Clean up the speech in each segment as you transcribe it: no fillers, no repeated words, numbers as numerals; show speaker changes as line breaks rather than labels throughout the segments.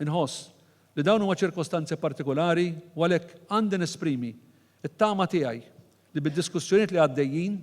Inħoss li dawn huma ċirkostanzi partikulari u għalhekk għandi nesprimi t-tama tiegħi li bid-diskussjonijiet li għaddejjin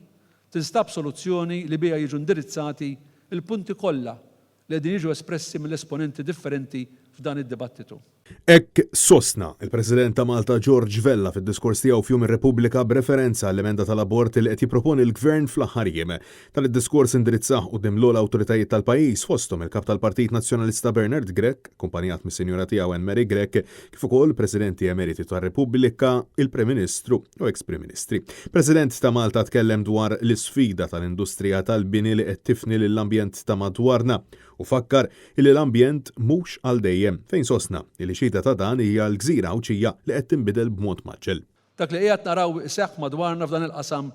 tinstab soluzzjoni li biha jiġu indirizzati l-punti kollha li qegħdin jiġu espressi mill-esponenti differenti f'dan id-dibattitu.
Hekk sostna l-President ta' Malta George Vella fid-diskors tiegħu f'Jum ir-Repubblika b'referenza għall-emenda tal-abort li qed jipproponi l-Gvern fl-aħħar jiem. Dan id-diskors indirizzah quddiem l-ogħla awtoritajiet tal-pajjiż fosthom il-Kap tal-Partit Nazzjonalista Bernard Grech, akkumpanjat mis-Sinjura tiegħu Anne Marie Grech, kif ukoll Presidenti Emeriti tar-Repubblika, il-Prim Ministru u eks Prim Ministri. President ta' Malta tkellem dwar l-isfida tal-industrija tal-bini li qed tifni lill-ambjent ta' madwarna u fakkar illi l-ambjent mhux għal dejjem, fejn sostna illi xhieda ta' dan hija l-gżira Għawdxija li qed tinbidel b'mod mgħaġġel.
Dak li qiegħed naraw iseħħ madwarna f'dan il-qasam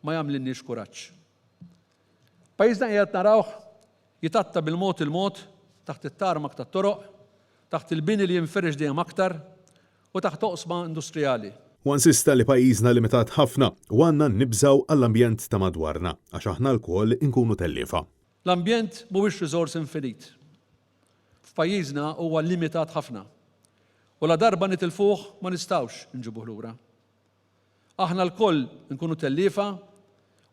ma jagħmlilniex kuraġġ. Pajjiżna qiegħed narawh jitgħatta bil-mod il-mod taħt it-tarmak tat-toroq, taħt il-bini li jinfirex dejjem aktar u taħt oqsma industrijali.
Huwa insista li pajjiżna limitat ħafna u għandna nibżgħu għall-ambjent ta' madwarna għax aħna lkoll inkunu telliefa.
L-ambjent mhuwiex riżors infinit. F'pajjiżna huwa limitat ħafna u ladarba nitilfuh ma nistgħux inġibuh lura. Aħna lkoll inkunu telliefa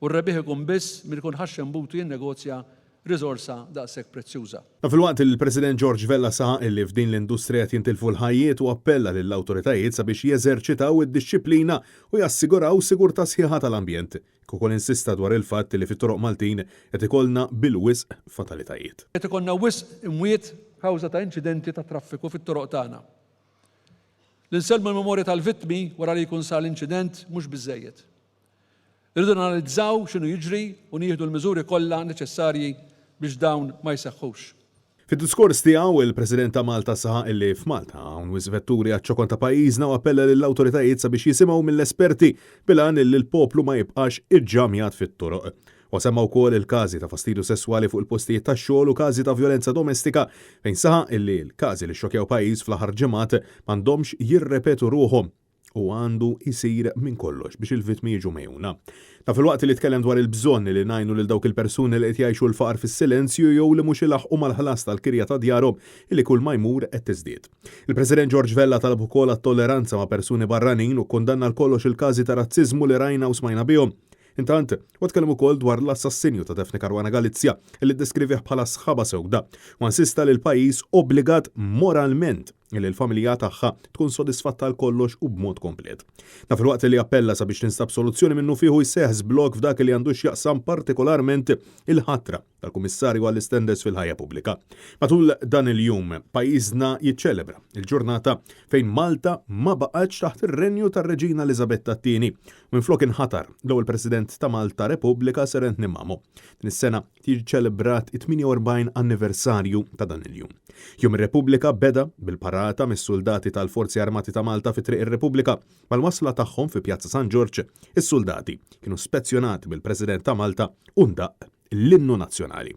u r-rebbieħ ikun biss min ikun ħaxxem butu jinnegozja riżorsa daqshekk prezzjuża.
Dan filwaqt li l-President George Vella saħaq illi f'din l-industrija qed jintilfu l-ħajjiet u appella lill-awtoritajiet sabiex jeżerċitaw id-dixxiplina u jassiguraw sigurtà sħiħa tal-ambjent. Kif ukoll insista dwar il-fatt li fit-toroq Maltin qed ikollna bil-wisq fatalitajiet.
Qed ikollna wisq imwiet kawża ta' inċidenti tat-traffiku fit-toroq tagħna. Li nsellmu l-memorja tal-vittmi wara li jkun sar l-inċident mhux biżżejjed. Irridu nanalizzaw x'inhu jiġri u nieħdu l-miżuri kollha neċessarji biex dawn ma jseħħux.
Fid-diskors tiegħu, il-President ta' Malta saħaq illi f'Malta hawn wisq vetturi għaċ-ċokon ta' pajjiżna u appella lill-awtoritajiet sabiex jisimgħu mill-esperti bil-għan illi l-poplu ma jibqax iġġamjat fit-toroq. Huwa semma wkoll il-każi ta' fastidju sesswali fuq il-postijiet tax-xogħol u każi ta' vjolenza domestika fejn saħaq illi l-każi li xxokkjaw pajjiż fl-aħħar ġimgħat m'għandhomx jirrepetu ruħhom. u għandu jsir minn kollox biex il-vittmi jiġu megħjuna. Dan filwaqt li tkellem dwar il-bżonn li ngħinu lil dawk il-persuni li qed jgħixu l-faqar fis-silenzju jew li mhux ilaħħqu mal-ħlas tal-kirja ta' djarhom li kull ma jmur qed tiżdied. Il-President George Vella talab ukoll għat-tolleranza ma' persuni barranin u kkundanna għal kollox il-każi ta' razziżmu li rajna u smajna bihom. Intant, huwa tkellem ukoll dwar l-assassinju ta' Daphne Caruana Galizia li ddeskrivih bħala sħaba sewda u insista li l-pajjiż obbligat moralment li l-familja tagħha tkun sodisfatta għal kollox u b'mod komplet. Dan filwaqt li appella sabiex tinstab soluzzjoni minnufih u jseħħ żblokk f'dak li għandu x'jaqsam partikolarment il-ħatra tal-Kummissarju għall-Istandards fil-Ħajja Pubblika. Matul dan il-jum, pajjiżna jiċċelebra il-ġurnata fejn Malta ma baqgħetx taħt ir-renju tar-Reġina Eliżabetta t-Tieni u minflok inħatar l-ewwel President ta' Malta Repubblika Sir Anthony Mamo. Din is-sena tiġi ċelebrat it-48 anniversarju ta' dan il-jum. Jum ir-Repubblika beda bil-parata mis-suldati tal-Forzi Armati ta' Malta fi Triq ir-Repubblika. Mal-wasla tagħhom fi Pjazza San Ġorġ, is-suldati kienu spezzjonati mill-President ta' Malta u ndaqq l-innu nazzjonali.